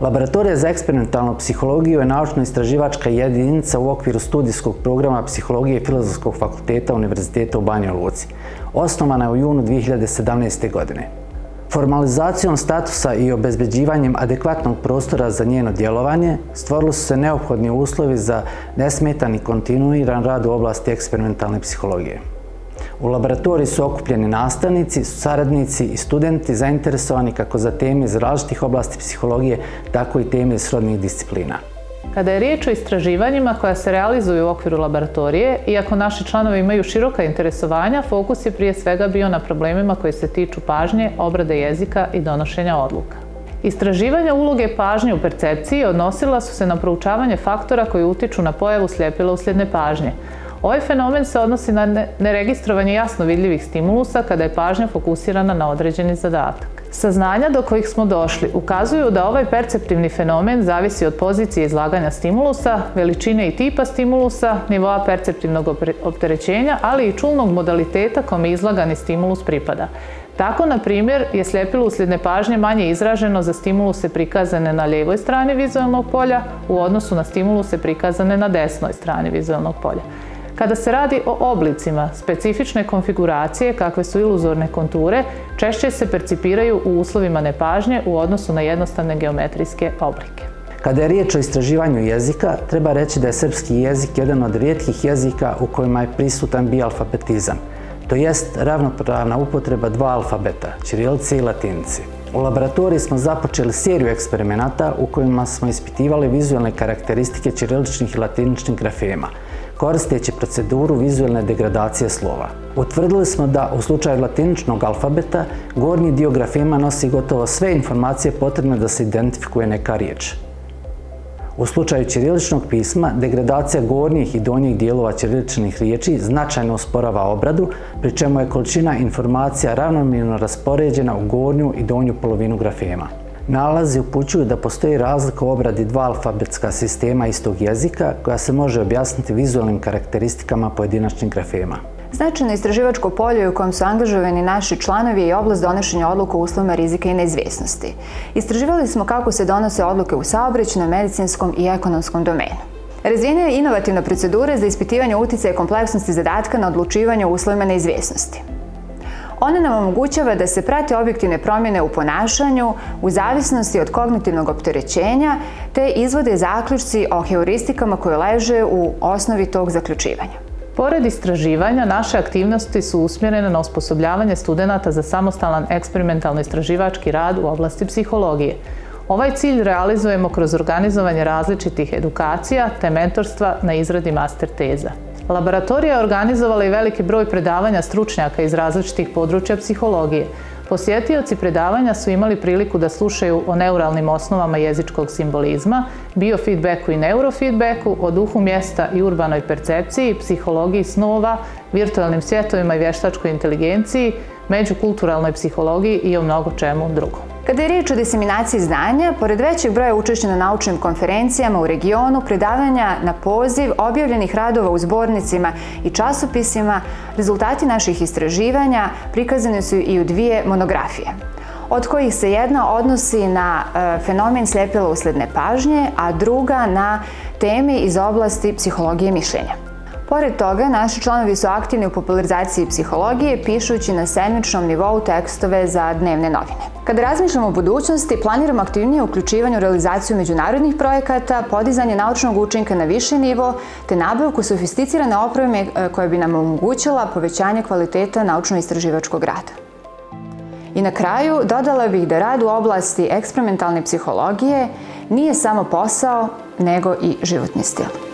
Laboratorija za eksperimentalnu psihologiju je naučno-istraživačka jedinica u okviru studijskog programa psihologije Filozofskog fakulteta Univerziteta u Banja Luci. Osnovana je u junu 2017. godine. Formalizacijom statusa i obezbeđivanjem adekvatnog prostora za njeno djelovanje stvorili su se neophodni uslovi za nesmetan i kontinuiran rad u oblasti eksperimentalne psihologije. U laboratoriji su okupljeni nastavnici, saradnici i studenti zainteresovani kako za teme iz različitih oblasti psihologije, tako i teme iz srodnih disciplina. Kada je riječ o istraživanjima koja se realizuju u okviru laboratorije, iako naši članovi imaju široka interesovanja, fokus je prije svega bio na problemima koji se tiču pažnje, obrade jezika i donošenja odluka. Istraživanja uloge pažnje u percepciji odnosila su se na proučavanje faktora koji utiču na pojavu sljepila uslijed pažnje. Ovaj fenomen se odnosi na neregistrovanje jasno vidljivih stimulusa kada je pažnja fokusirana na određeni zadatak. Saznanja do kojih smo došli ukazuju da ovaj perceptivni fenomen zavisi od pozicije izlaganja stimulusa, veličine i tipa stimulusa, nivoa perceptivnog opterećenja, ali i čulnog modaliteta kome izlagani stimulus pripada. Tako, na primjer, je sljepilo uslijed nepažnje manje izraženo za stimuluse prikazane na lijevoj strani vizualnog polja u odnosu na stimuluse prikazane na desnoj strani vizualnog polja. Kada se radi o oblicima, specifične konfiguracije, kakve su iluzorne konture, češće se percipiraju u uslovima nepažnje u odnosu na jednostavne geometrijske oblike. Kada je riječ o istraživanju jezika, treba reći da je srpski jezik jedan od rijetkih jezika u kojima je prisutan bialfabetizam, to jest ravnopravna upotreba dva alfabeta, ćirilice i latinice. U laboratoriji smo započeli seriju eksperimenata u kojima smo ispitivali vizualne karakteristike ćiriličnih i latiničnih grafema, koristeći proceduru vizualne degradacije slova. Utvrdili smo da u slučaju latiničnog alfabeta gornji dio grafema nosi gotovo sve informacije potrebne da se identifikuje neka riječ. U slučaju ćiriličnog pisma, degradacija gornjih i donjih dijelova ćiriličnih riječi značajno usporava obradu, pri čemu je količina informacija ravnomjerno raspoređena u gornju i donju polovinu grafema. Nalazi upućuju da postoji razlika u obradi dva alfabetska sistema istog jezika koja se može objasniti vizualnim karakteristikama pojedinačnih grafema. Značajno istraživačko polje u kojem su angažovani naši članovi je oblast donošenja odluka u uslovima rizika i neizvjesnosti. Istraživali smo kako se donose odluke u saobraćajnom, medicinskom i ekonomskom domenu. Razvijena je inovativna procedura za ispitivanje uticaja kompleksnosti zadatka na odlučivanje u uslovima neizvjesnosti. Ona nam omogućava da se prate objektivne promjene u ponašanju u zavisnosti od kognitivnog opterećenja te izvode zaključci o heuristikama koje leže u osnovi tog zaključivanja. Pored istraživanja, naše aktivnosti su usmjerene na osposobljavanje studenata za samostalan eksperimentalno-istraživački rad u oblasti psihologije. Ovaj cilj realizujemo kroz organizovanje različitih edukacija te mentorstva na izradi master teza. Laboratorija je organizovala i veliki broj predavanja stručnjaka iz različitih područja psihologije. Posjetioci predavanja su imali priliku da slušaju o neuralnim osnovama jezičkog simbolizma, biofeedbacku i neurofeedbacku, o duhu mjesta i urbanoj percepciji, psihologiji snova, virtualnim svjetovima i vještačkoj inteligenciji, međukulturalnoj psihologiji i o mnogo čemu drugom. Kada je riječ o diseminaciji znanja, pored većeg broja učešća na naučnim konferencijama u regionu, predavanja na poziv, objavljenih radova u zbornicima i časopisima, rezultati naših istraživanja prikazani su i u dvije monografije, od kojih se jedna odnosi na fenomen sljepila uslijed nepažnje, a druga na teme iz oblasti psihologije mišljenja. Pored toga, naši članovi su aktivni u popularizaciji psihologije, pišući na sedmičnom nivou tekstove za dnevne novine. Kada razmišljamo o budućnosti, planiramo aktivnije uključivanje u realizaciju međunarodnih projekata, podizanje naučnog učinka na viši nivo, te nabavku sofisticirane opreme koja bi nam omogućila povećanje kvaliteta naučno-istraživačkog rada. I na kraju, dodala bih da rad u oblasti eksperimentalne psihologije nije samo posao, nego i životni stil.